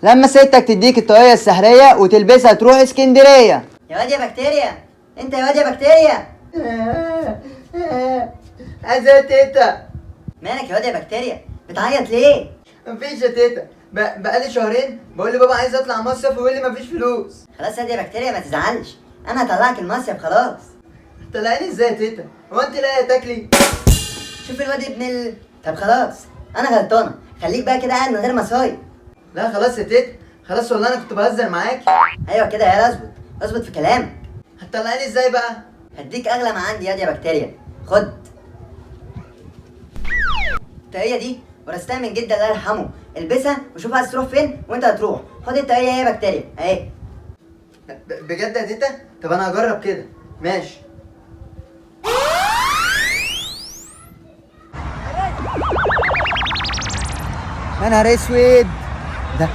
لما ستك تديك الطاقية السحرية وتلبسها تروح اسكندرية. يا واد يا بكتيريا، انت يا واد يا بكتيريا. عايز ايه يا تيتا؟ مالك يا واد يا بكتيريا، بتعيط ليه؟ مفيش يا تيتا، بقالي شهرين بقول لبابا عايز اطلع مصيف ويقول لي مفيش فلوس. خلاص يا واد يا بكتيريا ما تزعلش، انا هطلعك المصيف خلاص. طلعيني ازاي يا تيتا؟ هو انت لاقيه تاكلي؟ شوف الواد ابن ال... طب خلاص انا غلطانة، خليك بقى كده قاعد من غير مصايب. لا خلاص يا تيتا، خلاص والله انا كنت بهزر معاكي. ايوه كده يا اظبط اظبط في كلامك. هتطلعيني ازاي بقى؟ هديك اغلى ما عندي يا واد يا بكتيريا، خد الطاقية دي ورثتها من جدي الله يرحمه، البسها وشوف عايز تروح فين وانت هتروح. خد الطاقية يا بكتيريا اهي. بجد يا تيتا؟ طب انا هجرب كده. ماشي. يا نهار اسود، ده